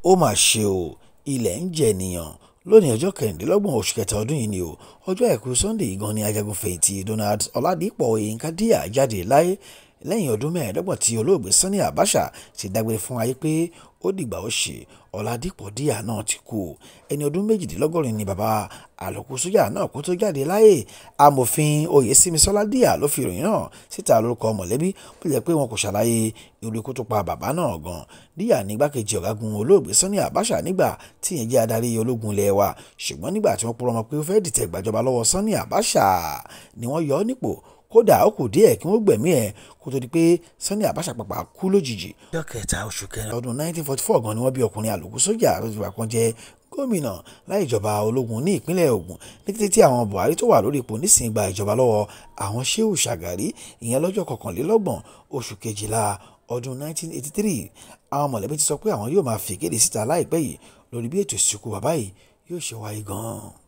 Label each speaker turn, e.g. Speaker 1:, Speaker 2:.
Speaker 1: Ó mà ṣe o, ilẹ̀ ń jẹ ènìyàn. Lónìí ọjọ́ 26 oṣù kẹta ọdún yìí ni o, ọjọ́ Àìkú Sunday yìí gan ni ajagun-fẹ̀yìntì Donald Ọládìpọ̀ Oyèyínká Díyà jáde láyé lẹ́yìn ọdún 25 tí olóògbé Sani Abacha ti dágbére fún ayé pé ó dìgbà ó ṣe. Ọládìpọ̀ Díyà náà ti kú. Ẹni ọdún 78 ni bàbá àlòkù sójà náà kó tó jáde láyé. Amòfin Oyèsímisọ́lá Díyà ló fi ìròyìn náà síta lórúkọ mọ̀lẹ́bí, bó tilẹ̀ jẹ́ pé wọn kò ṣàlàyé irú ikú tó pa bàbá náà gan. Díyà ní igbákejì ọ̀gágun olóògbé Sani Abacha nígbà tí ìyẹn jẹ́ adarí ológun ilẹ̀ wa, ṣùgbọ́n nígbà tí wọ́n purọ́ mọ́ pé ó fẹ́ dìtẹ̀ gbàjọba lọ́wọ́ Sani Abacha ni wọ́n yọ ọ́ nípò. Kódà ó kù díẹ̀ kí wọ́n gbẹ̀mí ẹ̀ kó tó di pé Sani Abacha pàpà kú lójijì. Ọjọ́ 3 oṣù kẹrin ọdún 1944 gan ni wọ́n bí ọkùnrin àlòkù sójà tó ti fìgbà kan jẹ́ gómìnà láì ìjọba ológun ní ìpínlẹ̀ Ògùn ní kété tí àwọn Buhari tó wà lórí ipò nísìnyí gba ìjọba lọ́wọ́ àwọn Shehu Shagari, ìyẹn lọ́jọ́ 21 oṣù kejìlá ọdún 1983. Àwọn mọ̀lẹ́bí ti sọ pé àwọn yóò máa fi ìkéde síta láìpẹ́ yìí lórí bí ètò ìsìnkú bàbá yìí yóò ṣe wáyé gan.